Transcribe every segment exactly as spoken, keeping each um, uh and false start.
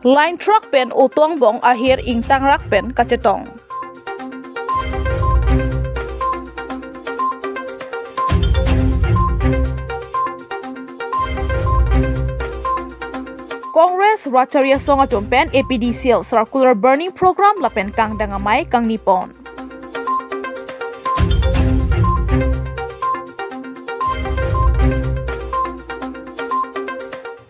Line truck pen auto angbong ahir ingtangrak pen kachetong. Congress Ratchari Asong atum pen A P D C L circular burning program lapen kangdang amei kangni pon.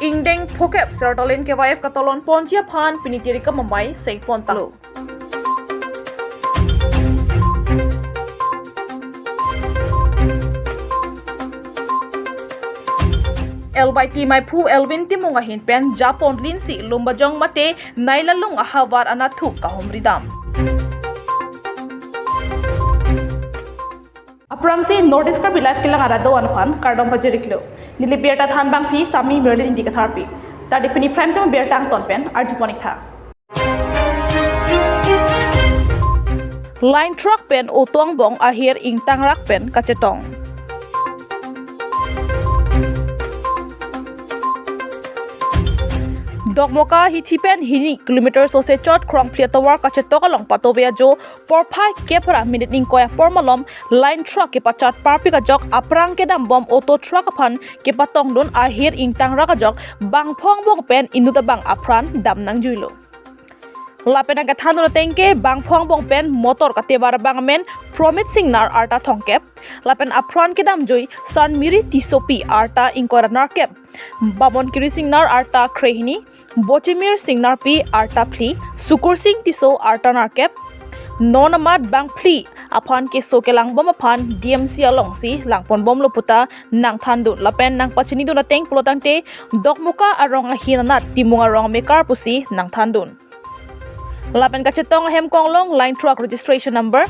Ingdeng phokep Sertalin K Y F katalon ponji aphan pini tirikam amei sengpon tanglo. L Y T maiphu Elwin Timung ahin pen japon linsi Lumbajong mate Neilalung ahavar anatthu kahumri dam. Aphrangsi North East Karbi Live kelang arat do-an aphan kardom pajiriklo. Neli birta thanbangpi Sami Merlin Ingti Katharpi. Tadi pini prime time birta angton pen arjupon-iktha. Line truck pen auto angbong ahir ingtangrak pen kachetong. Dokmoka hithi pen hini kilometer sose chot Khrongphli atovar kachetok along patove ajo porphai kep ra minute ingkoi apor malom line truck kepachat parpik ajok aphrang kedambom auto truck aphan kepatongdun ahir ingtangrak ajok bangpho angbong pen inut abang apran dam nangjuilo. Lapen nangkethandun ateng ke bangpho angbong pen motor katebar abang amen Promit Singnar arta thomkep, lapen apran kedamjui Sanmiri Tissopi arta ingkoi ra nerkep, Bamonkiri Singnar arta krehini, Bochimir Singnarpi arta phli, Sukursing Tisso arta nerkep. Non amat bangphli aphan keso kelangbom aphan D M C alongsi langponbomlo puta nangthandun lapen nangpachinidun ateng pulotangte Dokmoka arong ahin anat Timung arong amekar pusi nangthandun. Lapen kachetong ahem konglong line truck registration number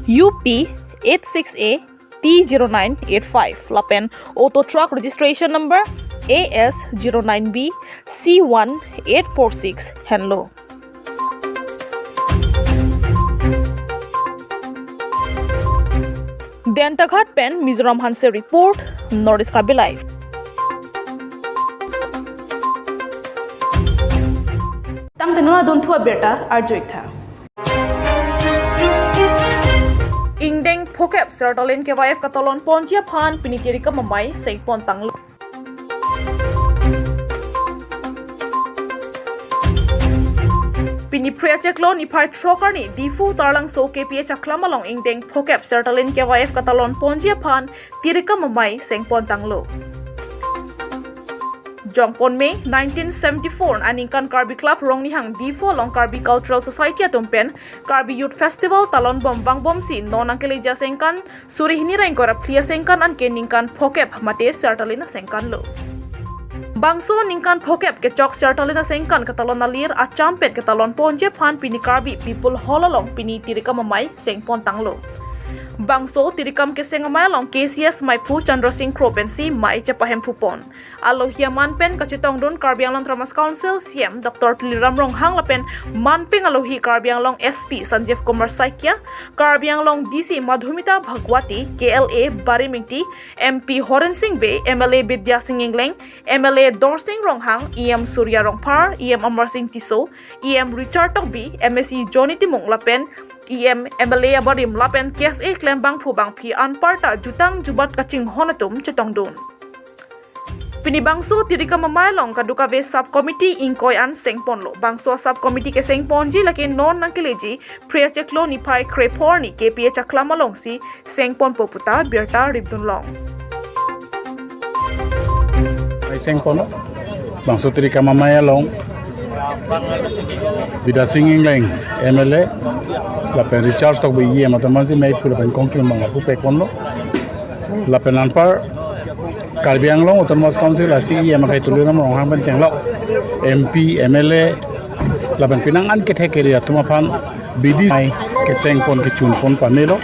U P eight six A T zero nine eight five lapen auto truck registration number A S zero nine B C one eight four six henlo. Dentaghat pen Mizoram Hanse report, North East Karbi Live. Tangte non adunthu abirta arju-iktha. Ingdeng phokep Sertalin K Y F katalon ponji aphan pini tirikam amei sengpon tanglo. Pini Phre achiklo niphai throk arni Diphu Taralangso K P H aklam along ingdeng phokep Sertalin K Y F katalon ponji aphan tirikam amei sengpon tanglo. Jongpon May nineteen seventy-four aningkan Karbi Club Rongnihang Diphu along Karbi Cultural Society atum pen Karbi Youth Festival talonbom vangbomsi non nangkeleji asengkan suri hini ra ingkoi ra phli asengkan anke ningkan phokep mate Sertalin asengkan lo. Bangso ningkan phokep kechok Sertalin asengkan katalon alir achampet katalon ponji aphan pini Karbi People Hall along pini tirikam amei sengpon tanglo. Bangso tirikam keseng amei along K C S maiphu Chandra Sing Kro pensi mei chepahemphupon. Alohi aman pen kachetongdun Karbi Anglong Autonomous Council C E M Doctor Tuliram Ronghang lapen manpeng alohi Karbi Anglong S P Sanjeev Kumar Saikia, Karbi Anglong D C Madhumita Bhagwati, K L A Barim Ingti, M P Horen Sing Bey, M L A Bidya Sing Engleng, M L A Dorsing Ronghang, E M Surya Rongphar, E M Amar Sing Tisso, E M Richard Tokbi, M A C Johnny Timung lapen E M M L A abarim lapen K S A klembangphu bangphi anparta jutang jubat kachinghon atum chetongdun. Pini bangso tirikam amei along kadokave sub committee ingkoi an sengponlo. Bangso sub committee kesengponji lake non nangkeleji Phre achiklo niphai krepho arni K P H aklam alongsi sengponpo puta birta ripdunlong. Amei sengponlo. Bangso tirikam amei along Bidya Sing Engleng M L A lapen Richard Tokbi E M atum amansi meiphu lapen kongchung bang lapu pekponlo. Lapen anpar Karbi Anglong Autonomous Council a C E M akhai Tuliram Ronghang pen chenglok M P, M L A lapen penang an kethek keri atum aphan bidi amei kesengpon kechunpon pamelo.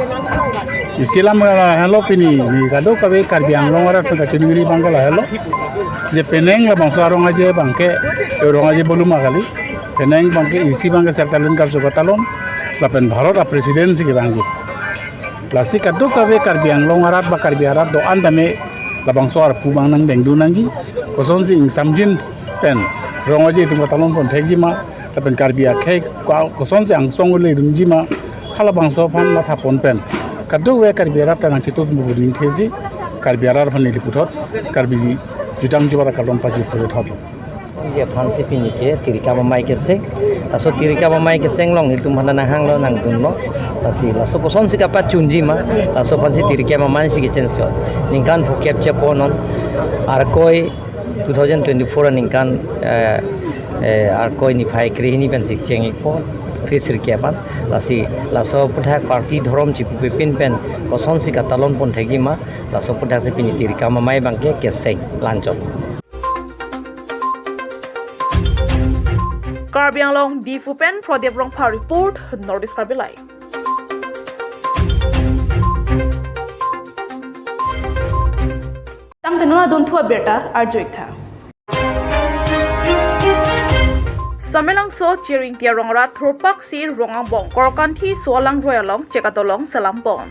Isi alam ra helo pini ni kadokave Karbi Anglong arat pen kachiningri abang ke lahelo. Je penang labangso arong aje abang ke, arong aje boluma kali. Penang abang ke isi abang ke Sertalin karju katalon lapen Bharat a President si kevangji. Lasi kadokave Karbi Anglong arat ba Karbi arat do-an tame labangso arpu abang nangdengdun nangji. Kosonsi ingsamjin pen Rong-aje atum katalon pon thekji ma, lapen Karbi akhei ko-, kosonsi angsong le dunji ma, halabangso aphan matha pon pen, kadokave Karbi arat ta nangchetong pu ning thekji, Karbi arat aphan neli puthot, Karbi jutang jubarak kardom pajir thot. Ji aphansi pini ke Tirikam Amei keseng. Laso Tirikam Amei keseng along itum aphan nanghanglo nangdunlo. Lasi laso kosonsi kapachunji ma, laso aphansi Tirikam Amei si kecheng so. Ningkan phokep chepo non. Arkoi two thousand twenty-four aningkan, eh, eh, Arkoi niphai krehini pensi cheng-ikpo, kre sirkep an. Lasi laso aputhak party dhorom chipupepin pen kosonsi katalon pon thekji ma, laso aputhak si pini Tirikam Amei abangke keseng lanchot. Karbi Anglong, Diphu pen Prodip Rongphar report, North East Karbi Live. Tangte non adunthu abirta arju-ik tha. Samelangso Chiringtia rong arat thurpaksi rong angbong Korkanthi Soalang roi along chek adolong selam pon.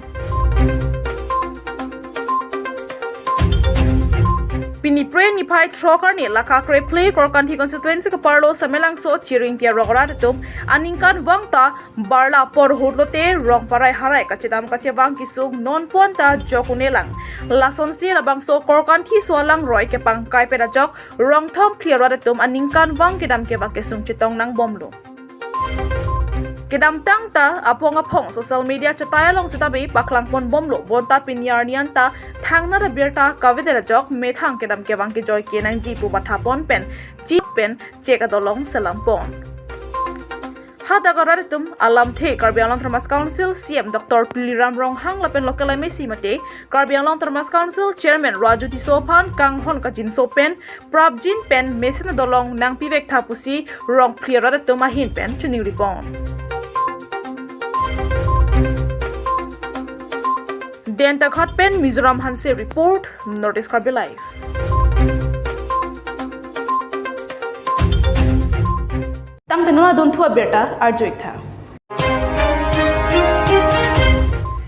Pini Phre niphai throk arni lake Kreplhe Korkanthi constituency keparlo Samelangso Chiringtia rong arat atum aningkanvang ta barla porhut lote rong parai harai kachedam kachevang kesung non pon ta jok un-elang. Lasonsi labangso Korkanthi Soalang roi kepangkai pen ajok rong thom phli arat atum aningkanvang kedam kevang kesung chetong nangbomlo. Kedamtang ta aphong aphong social media chetai along sitame paklang pon bomlo, bonta pini arni an ta thangnat abirta kavedet ajok methang kedam kevang kejoi kenangji pu matha pon pen, chip pen chek adolong selam pon. Hadak arat atum alamthe Karbi Anglong Autonomous Council C E M Doctor Tuliram Ronghang lapen local M A C mate Karbi Anglong Autonomous Council Chairman Raju Tisso aphan kanghon kajinso pen prapjin pen mesen adolong nangpivek tha pusi rong phli arat atum ahin pen choningri pon. Dentaghat pen Mizoram Hanse report, North East Karbi Live. Tangte non adunthu abirta arju-ik tha.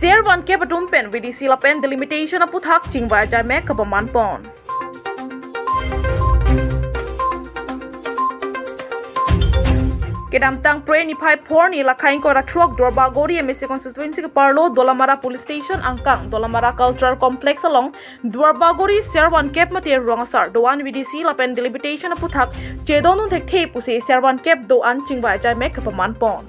Ser van kep atum pen V D C lapen delimitation aputhak chingvai ajai mek kapaman pon. Kedamtang Phre niphai phli arni lake ingkoi ra throk Duarbagori M A C constituency keparlo Dolamara Police Station angkang Dolamara Cultural Complex along Duarbagori ser van kep mate rong asar do-an V D C lapen delimitation aputhak chedondun thekthe pusi ser van kep do-an chingvai ajai mek kapaman pon.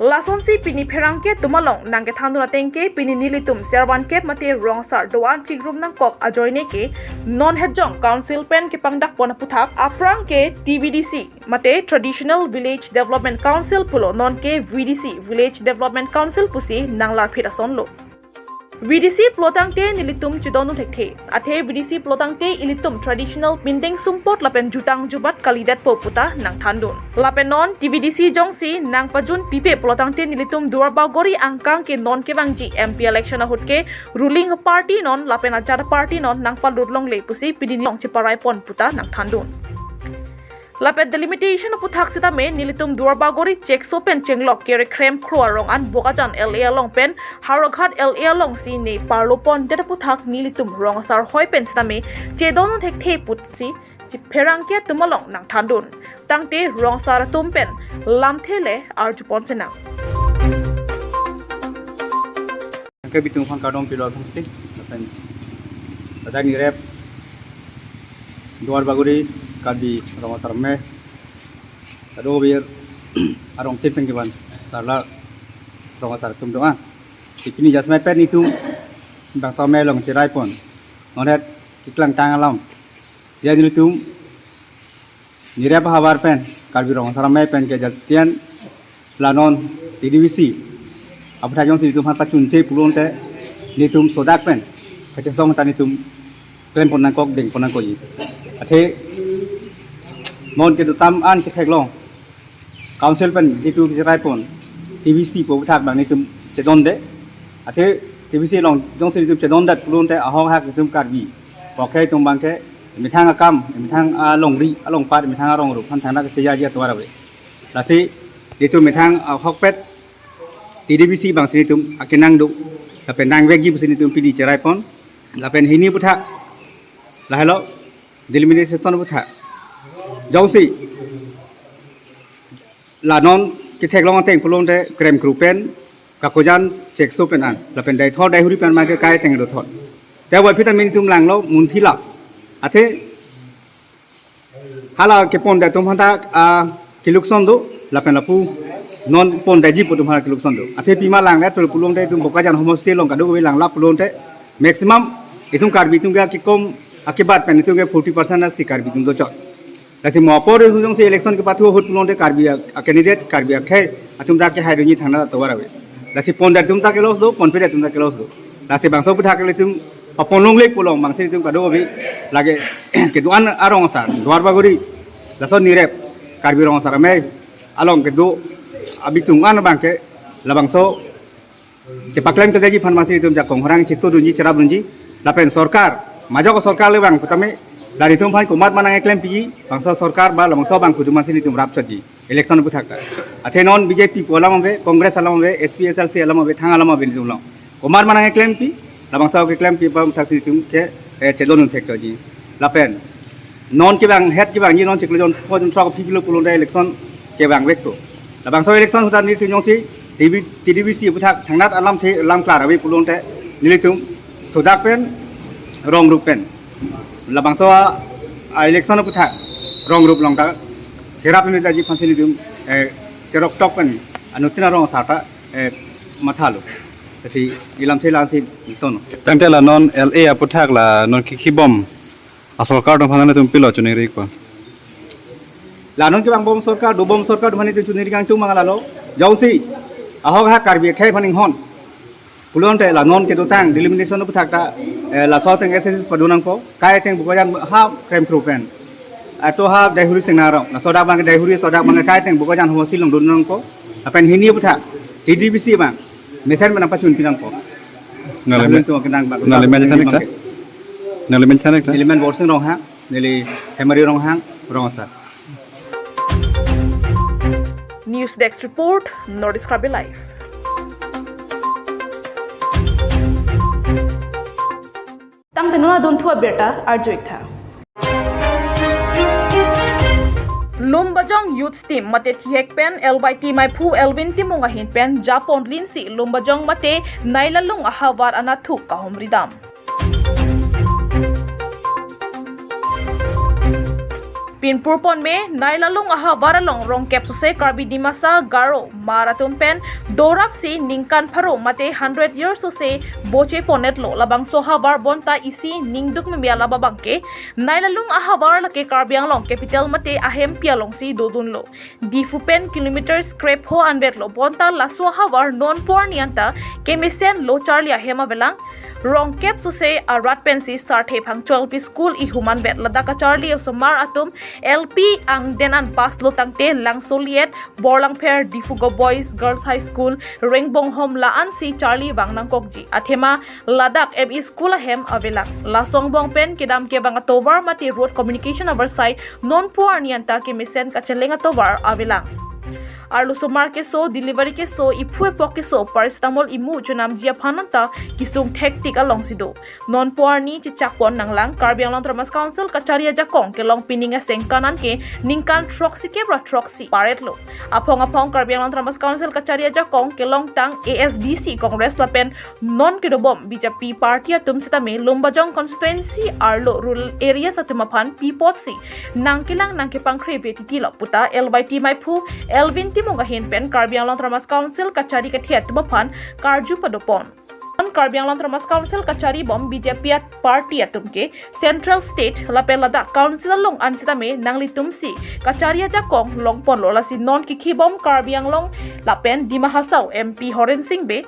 Lasonsi pini pherangke atum along nangkethandun ateng ke pini nelitum ser van kep mate rong asar do-an chingrum nangkok ajoine ke non hetjong council pen kepangdak pon aputhak aphrang ke T V D C mate Traditional Village Development Council pulo, non ke V D C, Village Development Council pusi nanglarphit asonlo. V D C pulotangte nelitum chedondun thekthe. Athe V D C pulotangte ilitum traditional pindeng sumpot lapen jutang jubat kalidetpo puta nangthandun. Lapen non T V D C jongsi nangpajun pipe pulotangte nelitum Duarbagori angkang ke non kevangji M P election ahut ke ruling party non lapen ajat party non nangpalut longle pusi pini neli along cheparai pon puta nangthandun. Lapen delimitation aputhak sitame nelitum Duarbagori chekso pen chenglok kere khrem kro arong an Bokajan L A along pen Howraghat L A alongsi ne parlo pondet aputhak nelitum rong asar hoi pen sitame chedondun thekthe pusi chipherangke atum along nangthandun. Tangte rong asar atum pen lamthe le arju pon senang. Ke bitung aphan kardom pilo aphan si, lapen ladak nirep Duarbagori Karbi rong asar amei, kadokave arong tin pen kevan sarla rong asar atum do-an. Pini jasemet pen nelitum bangso amei along cherai pon, non het keklangtang alam. Ya nelitum nirep ahavar pen Karbi rong asar amei pen ke jatian la non T D V C aputhak jongsi nelitum aphan pachunche pulote nelitum sodak pen kachesong ta nelitum klem pon nangkok, deng pon nangkokji. Athe non ke dotam an ketheklong council pen nelitum cherai pon T V C pu aputhak bang nelitum chedonde. Athe T V C along jongsi nelitum chedondet pulote ahok hak nelitum Karbi akhei atum abangke methang akam, methang alongri, alongpat, methang arong aru aphan thangnat kachejaji atovar ave. Lasi nelitum methang ahokpet T D V C bangsi nelitum akenang do, lapen nangvekji pusi nelitum pini cherai pon. Lapen hini aputhak lahelo delimitation aputhak Jongsi la non ketheklong ateng pulote krem kru pen, kakojan chekso pen an, lapen daithor daihuri pen ma ke kai ateng dothot. Te avoid vitamin tum langlo munthi la. Athe hala kepon da tum hanta, ah, kelukson do, lapen lapu non pon daji pu tum hala kelukson do. Athe pima lang le tul pulote tum Bokajan homosti along kado lang la pulote maximum itum Karbi tum ke kekom akibat pen itum ke forty percent asi Karbi tum dochot. Lasi mo apor itum jongsi election kepathu ahut pulote Karbi a, a candidate, Karbi akhei atum ta kehai dunji thangnat atovar ave. Lasi pon da tum ta ke loss do, ponpe da tum ta ke loss do. Lasi bangso aputhak ke itum paponlongle pulo, bangsi itum kado abi lake kedo-an arong asar, Duar Bagori, laso nirep Karbi Rong Asar Amei along kedo abi tum an abangke labangso chepaklem kedaji aphan bangsi itum jakong horang chito dunji, cherap dunji, lapen sorkar, majok sorkar le bang putame, la itum aphan komat ma nangklempi, bangso sorkar ba labangso abang kudu bangsi itum rap chotji election aputhak ta. Athe non B J P pu alam ave, Congress alam ave, S P S L C alam ave, thang alam ave itum along. Komat ma nangklempi, labangso keklempi aphuthak si itum ke, eh, chelon un thek chotji. Lapen non kevang het kevangji non chiklo jon pho jon throk aphi pilo pulote election kevang vekpo. Labangso election ahut ta nelitum jongsi T V, T D B C aputhak thangnat alam the alam klar ave pulote nelitum sodak pen rong rup pen labangso a, a election aputhak rong rup along ta kerap ni daji aphan si nelitum, eh, cherok tok pen anuttin arong asar ta, eh, mathalo. Lasi ilam the lang si tono. Tangte la non L A aputhak la non kikhibom asorkar atum aphan nangtum pilo choningri ko? La non kevang bom sorkar, dobom sorkar atum aphan itum choningri kangtung ma lalo. Jongsi ahok ha Karbi akhei aphan inghon pulote la non kedotang delimitation aputhak ta, eh, laso ateng S S S padun nangpo, kai ateng Bokajan ha krem kru pen, ato ha daihuri seng narong, laso dak bang daihuri sodak bang kai ateng Bokajan homosti along dun nangpo. Lapen hini aputhak T D B C bang mesen bang pachun pi nangpo. Nangli Lapen men-, tu kenang bang nangli men chanek ta? Nangli men chanek ta? Neli men Borsing Ronghang, neli Hemari Ronghang, Rong Asar. News Desk Report, North East Karbi Live. Tangte non adunthu abirta arju-ik tha. Lumbajong Youth Team mate thihek pen L Y T maiphu Elwin Timung ahin pen japon linsi Lumbajong mate Nailalung ahavar anatthu kahumri dam. Pinpur ponme, Nailalung ahavar along rongkep sose Karbi Dimasa Garo Hmar atum pen dorapsi ningkan pharo mate hundred years sose boche pon-etlo. Labangso ahavar bonta isi ningduk meme alam abangke, Nailalung ahavar lake Karbi Anglong capital mate ahempi alongsi dodunlo. Diphu pen kilometers krepho anvetlo, bonta laso ahavar non pu arni anta kemesen lo charli ahem avelang. Rongkep sose arat pensi sarthe phangcho L P school ihum anvet, ladak kacharli osomar atum L P angdeng an pass lo tangte Langsoliet, Borlangpher, Diphu Govt Boys Girls High School, Rengbonghom la-ansi charli vang nangkokji. Athema ladak M E school ahem avelang. Laso angbong pen kedam kevang atovar mate road communication avarsai non pu arni anta kemesen kacheleng atovar avelang. Arlosomar keso, delivery keso, iphu epok keso, paracetamol imu chonamji aphan anta kesung thektik alongsi do. Non pu arni chechak pon nanglang. Karbi Anglong Autonomous Council kachari ajakong kelong pining asengkan anke ningkan throksi kep ra throksi paret lo. Aphong aphong Karbi Anglong Autonomous Council kachari ajakong kelongtang A S D C Congress lapen non kedobom B J P party atum sitame Lumbajong constituency arlo rural areas atum aphan pi apotsi nangkelang nangkepangkre ave titilo puta L Y T maiphu Elwin Timung ahin pen Karbi Anglong Autonomous Council kachari kethe atum aphan karju padopon. Karbi Anglong Autonomous Council kachari bom B J P at party atum ke Central, State lapen ladak Council along an sitame nanglitumsi kachari ajakong longponlo, lasi non kikhibom Karbi Anglong lapen Dima Hasao M P Horen Sing Bey,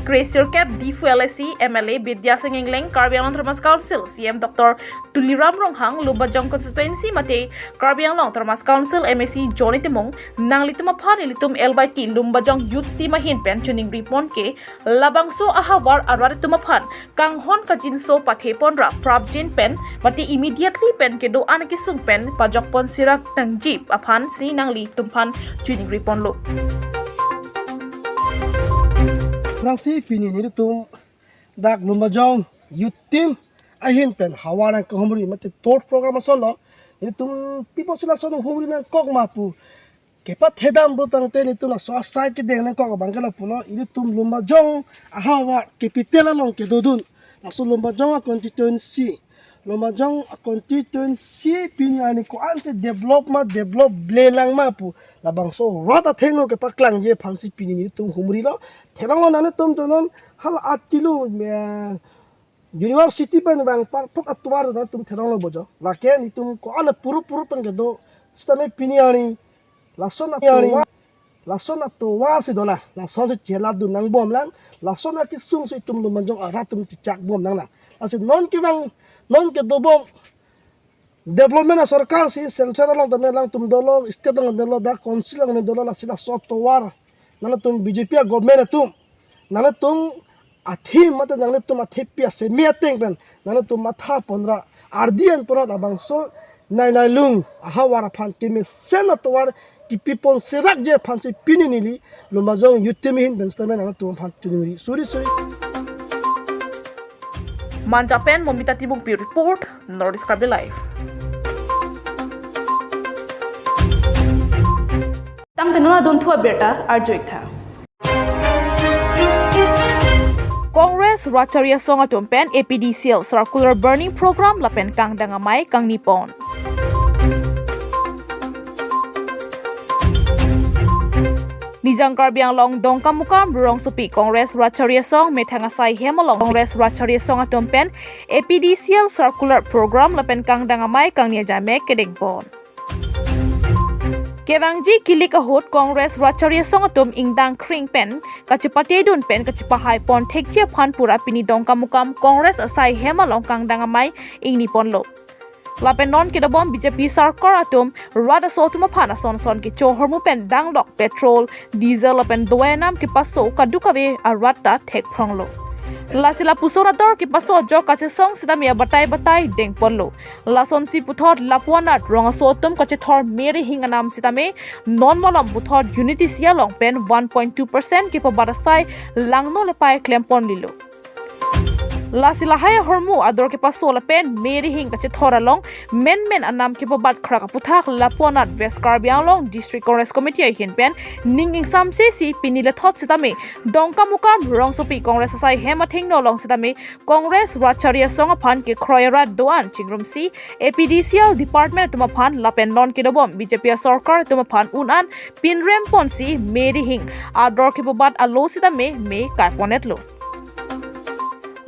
kre sirkep Diphu L A C M L A Bidya Sing Engleng, Karbi Anglong Autonomous Council C E M Doctor Tuliram Ronghang, Lumbajong constituency mate Karbi Anglong Autonomous Council M A C Johnny Timung, nanglitum aphan ilitum L Y T Lumbajong Youth Team ahin pen choningri pon ke, labangso ahavar arat atum aphan kanghon kajinso pathe pon ra prapjin pen mate immediately pen kedo-an kesung pen pajok pon sira tangji aphansi nanglitum aphan choningri ponlo. Aphrangsi pini nelitum dak Lumbajong Youth Team ahin pen havar nangkahumri mate tour program asonlo. Ilitum pi apotsi lason humri nangkok ma pu kepathedam pulotangte ilitum laso asai kedeng nangkok abang ke lapulo, ilitum Lumbajong ahavar capital along kedodun. Laso Lumbajong a constituency, Lumbajong a constituency pini arni ko-ansi develop ma, developlelang ma pu labangso rat athengno kepaklangji aphansi pini nelitum humrilo. Theronglo nangtum tonon hala aat kilo, eh, university pen vang parpok atovar nangtum theronglo bojo. Lake nelitum ko-an apuru puru pen kedo sitame pini arni lason atovar, lason atovar si dolang, lasonsi cheladun nangbomlang, lason akesung si itum Lumbajong arat atum chechakbom nanglang. Lasi non kevang, non kedobom development asorkar si central along tame alangtum dolo, state along dolo, dak council along dolo, lasi laso atovar nangtum B J P a government atum, nangtum athim mate nangtum athepi asemi ateng pen nangtum matha ponra, ardi an ponra, labangso Nainailung ahavar aphan kemesen atovar kipi pon serakji aphansi pini neli Lumbajong Youth Team ahin pen sitame nangtum aphan choningri suri suri. Manja pen Momita Timungpi report, North East Karbi Live. Tangte non adunthu abirta arju-iktha. Congress Ratchari Asong atum pen A P D C L circular burning program lapen kangdang amei kangni pon. Nijang Karbi Anglong Dongkamukam rongsopi Congress Ratchari Asong methang asai hem along Congress Ratchari Asong atum pen A P D C L circular program lapen kangdang amei kangni ajame kedeng pon. Kevangji kilik ahut Congress Ratchari Asong atum ingdang kring pen kachepatedun pen kachepahai pon thekji aphan pura pini Dongkamukam Congress asai hem along kangdang amei ingni ponlo. Lapen non kedobom B J P sarkar atum rat aso atum aphan ason son kecho ahormu pen danglok petrol, diesel lapen dovai anam kepaso kadokave arat ta thekphronglo. Lasi lapuson ador kepaso ajok kachesong sitame abatai batai dengponlo. Lasonsi puthot lapu anat rong aso atum kachethor Mary Hing anam sitame non malom puthot Unity C along pen one point two percent kepabat asai langno lepai klemponlilo. Lasi lahai ahormu ador kepaso lapen Mary Hing kachethor along menmen anam kepabat khrak aputhak lapu anat West Karbi Anglong District Congress Committee ahin pen ning ingsamse si pini lethot sitame Dongkamukam rongsopi Congress asai hem athengno along sitame Congress Ratchari Asong aphan kekroi arat do-an chingrumsi A P D C L department atum aphan lapen non kedobom B J P asorkar atum aphan un-an pinrem ponsi Mary Hing ador kepabat alo sitame me kaiponetlo.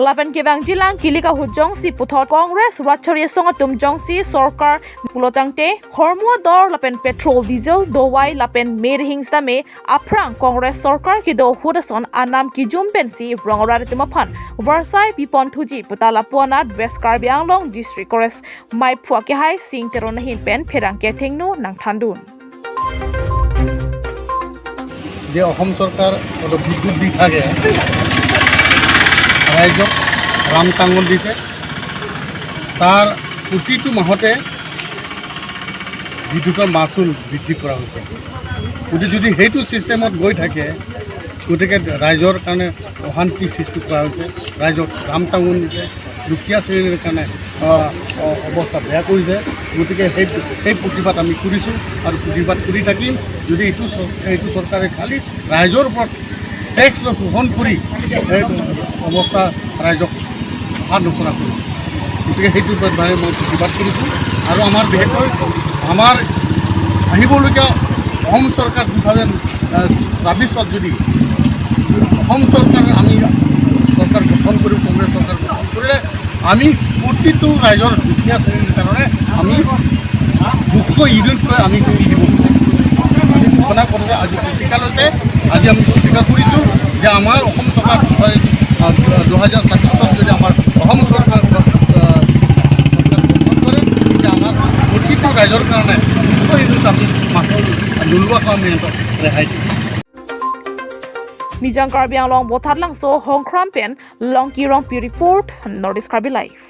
Lapen kevangjilang kilik ahut jongsi puthot Congress Ratchari Asong atum jongsi sorkar pulotangte hormu ador lapen petrol, diesel, dovai lapen Mary Hing sitame aphrang Congress sorkar kedo ahut ason anam kijum pensi rong arat atum aphan varsai pipon thuji puta lapu anat West Karbi Anglong District Congress maiphu akehai Sing Teron ahin pen pherangke athengno nangthandun. যে অসম চৰকাৰ আৰু বিদ্যুৎ বিভাগে ৰাইজক ৰাম টাঙন দিছে, তাৰ প্ৰতিটো মাহতে বিদ্যুতৰ মাচুল বৃদ্ধি কৰা হৈছে। গতিকে যদি সেইটো ছিষ্টেমত গৈ থাকে, গতিকে ৰাইজৰ কাৰণে অশান্তি সৃষ্টি কৰা হৈছে, ৰাইজক ৰাম টাঙন দিছে, দুখীয়া শ্ৰেণীৰ কাৰণে, আহ, অ-, অৱস্থা বেয়া কৰিছে। গতিকে সেই, সেই প্ৰতিবাদ আমি কৰিছোঁ আৰু প্ৰতিবাদ কৰি থাকিম। যদি এইটো চৰ-, এইটো চৰকাৰে খালি ৰাইজৰ ওপৰত টেক্স লৈ শোষণ কৰি এই অৱস্থা ৰাইজক হাত নচলা কৰিছে। গতিকে সেইটো বাবে মই প্ৰতিবাদ কৰিছোঁ। আৰু আমাৰ বিশেষকৈ আমাৰ আহিবলগীয়া অসম চৰকাৰ টু থাউজেণ্ড ছাব্বিছত যদি অসম চৰকাৰ আমি চৰকাৰ গঠন কৰিম, কংগ্ৰেছ চৰকাৰ গঠন কৰিলে আমি প্ৰতিটো ৰাইজৰ দুখীয়া শ্ৰেণীৰ কাৰণে আমি দুশ ইউনিটকৈ আমি কৰি দিব বিচাৰিছোঁ। আমি ঘোষণা কৰিছে, আজি পত্ৰিকা লৈছে, আজি আমি পত্ৰিকা কৰিছোঁ যে আমাৰ অসম চৰকাৰ, আহ, দুহেজাৰ ছাব্বিছত যদি আমাৰ অসম চৰকাৰ, আহ, চৰকাৰ গঠন কৰে, তেতিয়া আমাৰ প্ৰতিটো ৰাইজৰ কাৰণে দুশ ইউনিট আমি মাচুল নোলোৱাকৈ আমি সিহঁতক ৰেহাই দিম। Nijang Karbi Anglong Botharlangso Hongkram pen Longki Rongpi report, North East Karbi Live.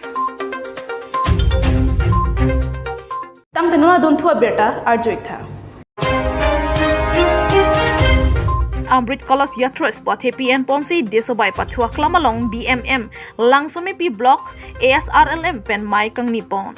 Tangte non adunthu abirta arju-iktha. Amrit Kalash Yatra spot happy and ponsi Desobai Pathu Aklam along B M M Langsomepi Block A S R L M pen mei kangni pon.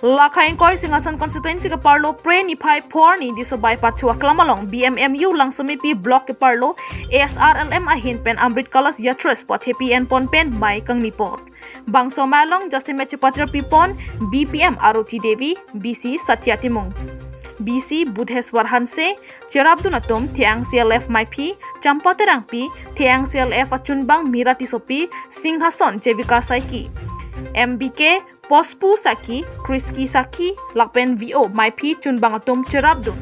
Lakha ingkoi Singhason constituency keparlo Phre niphai phor ni Disobai Pathu aklam along B M M U Langsomepi block keparlo S R L M ahin pen Amrit Kalash Yatra spot hepi enpon pen mei kangni pon. Bangso mei along jasemet chepatir pipon B P M Aruti Devi, B C Satya Timung, B C Budheswar Hanse, cherapdun atum Theang C L F meiphi Champa Terangpi, Theang C L F achunbang Mira Tissopi, Singhason Jevika Saiki, M B K Pospu Saki, Kriski Saki, lapen V O meiphi chunbang atum cherapdun.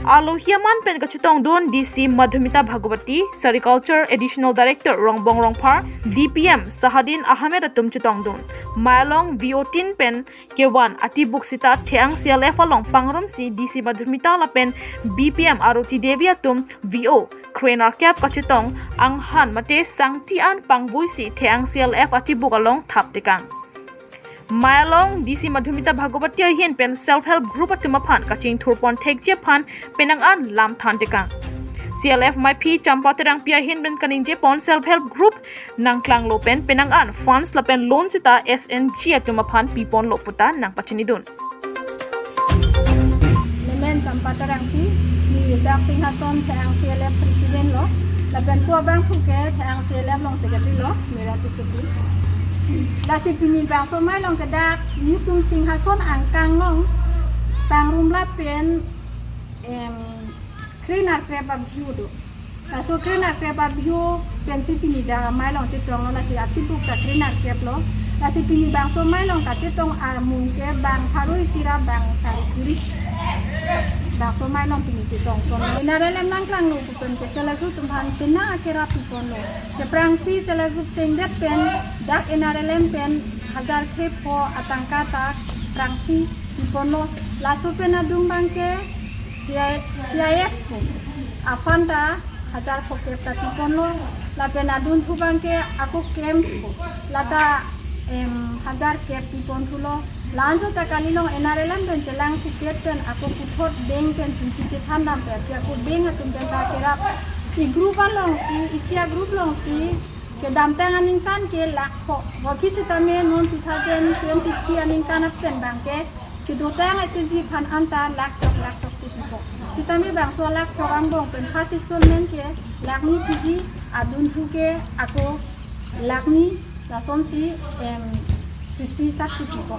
Alohi aman pen kachetongdun D C Madhumita Bhagwati, Sericulture Additional Director Rongbong Rongphar, D P M Sahadin Ahmed atum chetongdun. Mei along V O tin pen kevan atibuk sita Theang C L F along pangrumsi D C Madhumita lapen B P M Aruti Devi atum V O kre nerkep kachetong anghan mate sangti an pangvuisi Theang C L F atibuk along thap tekang. Mei along D C Madhumita Bhagwati ahin pen self help group atum aphan kachingthurpon thekji aphan penang an lam than tekang. C L F meiphi Champa Terangpi ahin pen kaningjepon self help group nangklanglo pen penang an funds lapen loan sita S N G atum aphan piponlo puta nangpachinidun. Nemen Champa Terangpi, ne dak Singhason Theang C L F president lo, lapen pu abangphu ke Theang C L F along secretary lo, Mira Tissopi. Lasi pini bangso mei along ke dak netum Singhason angkang along pangrum lapen, em, kre nerkep abhiu do. Laso kre nerkep abhiu pensi pini dak mei along chetonglo, lasi atibuk ta kre nerkep lo. Lasi pini bangso mei along kachetong armung ke bang pharo isi ra bang sari kuri. Bangso mei along pini chetongponlo. N R L M nangklanglo pu pen ke self help group atum aphan penang akerap piponlo. Kephrangsi self help group sengdet pen dak N R L M pen hajar kre pho atangka ta phrangsi piponlo. Laso pen adung abang ke C I, C I F pu aphan ta hajar phokep ta piponlo, lapen adunthu abang ke ako camps pu lata, em, hajar kep piponthulo. La-anchot ta kali along N R L M pen chelang ticket pen ako puthot bank pen chingki chethan dam pen, ako bank atum pen ta kerap. I group alongsi, isi a group alongsi kedamtang aningkan ke lakh pho. Voiphit sitame non two thousand twenty-three aningkan apchen abang ke kedotang S H G aphan anta lakh throk lakh throk si pipo. Sitame bangso lakh throk angbong pen first installment ke lakh ni piji, adunthu ke ako lakh ni, lasonsi, em, Christi sak si pipo.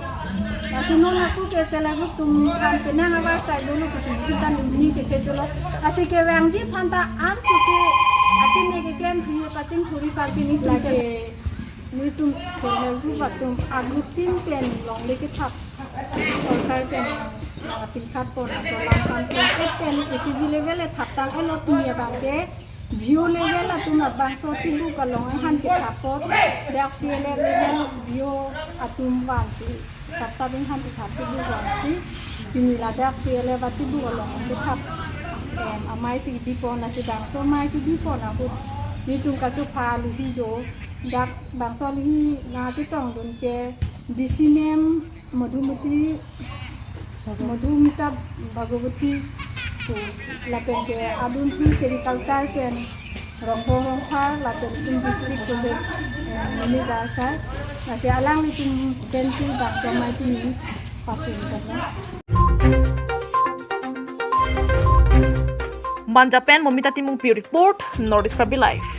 Lasi non ako ke self help group atum aphan penang avarsai dolo pusi kita nini chethe cholo. Lasi kevangji aphan ta ansose akeme keklem phi pachingthurji pachini lake. Netum self help group atum a group tin pen longle kethap sorkar pen, ah, pingkhat pon aso lam pan pen, pen S H G level le thap tang elo, pini abang ke V O level atum labangso tibuk along anghan kethap apot dak C L F level V O atum vansi sapsap anghan kethap tibuk vansi pini ladak C L F atibuk along kethap, em, amei si kibipon, lasi bangso mei kibipon ahut netum kachopha aluhi do. Dak bangso aluhi nangchetongdun ke D C ma'am Madhumati, Madhumita Bhagwati pu, lapen ke adunthu Sericulture pen Rongbong Rongphar, lapen itum district project, eh, manager sir. Lasi alanglitum pensi bangso mei pini pachun kena. Manja pen Momita Timungpi report, North East Karbi Live.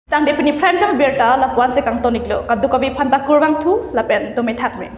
Tangte pini prime time birta lapu-an si kangton-iklo, kadokave aphanta kurvangthu lapen dome thakme.